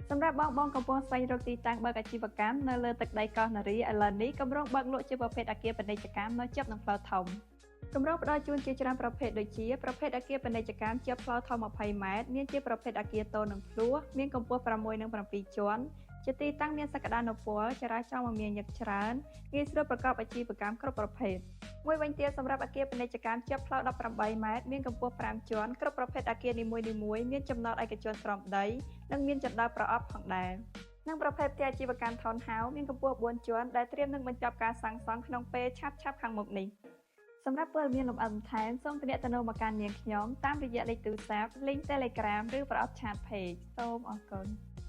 សម្រាប់បងបងកំពុងស្វែងរកទីតាំងបើកអាជីវកម្មនៅលើទឹកដីកោះនរាឥឡូវនេះកម្រងបើកលក់ជាប្រភេទអគារពាណិជ្ជកម្មនៅជាប់នឹងផ្លូវធំកម្រងផ្ដល់ជូនជាច្រើនប្រភេទដូចជាប្រភេទអគារពាណិជ្ជកម្មជាប់ផ្លូវធំ20ម៉ែត្រមានជាប្រភេទអគារតូចនិងភ្លោះមានកម្ពស់6និង7ជាន់ជាទីតាំងមានសក្តានុពលចរាចរណ៍មមាញឹកច្រើនងាយស្រួលប្រកបអាជីវកម្មគ្រប់ប្រភេទមួយវិញទៀតសម្រាប់អគារពាណិជ្ជកម្មជាប់ផ្លូវ18ម៉ែត្រមានកម្ពស់5ជាន់គ្រប់ប្រភេទអគារនីមួយៗមានចំណតឯកជនក្រោមដីនិងមានជណ្ដើរប្រអប់ផងដែរនិងប្រភេទផ្ទះអាជីវកម្ម Townhouse មានកម្ពស់4ជាន់ដែលត្រៀមនឹងបញ្ចប់ការសាងសង់ក្នុងពេលឆាប់ៗខាងមុខនេះសម្រាប់ព័ត៌មានលម្អិតបន្ថែមសូមទំនាក់ទំនងមកកាន់នាងខ្ញុំតាមរយៈលេខទូរស័ព្ទ link Telegram ឬប្រអប់ chat page សូមអរគុណ។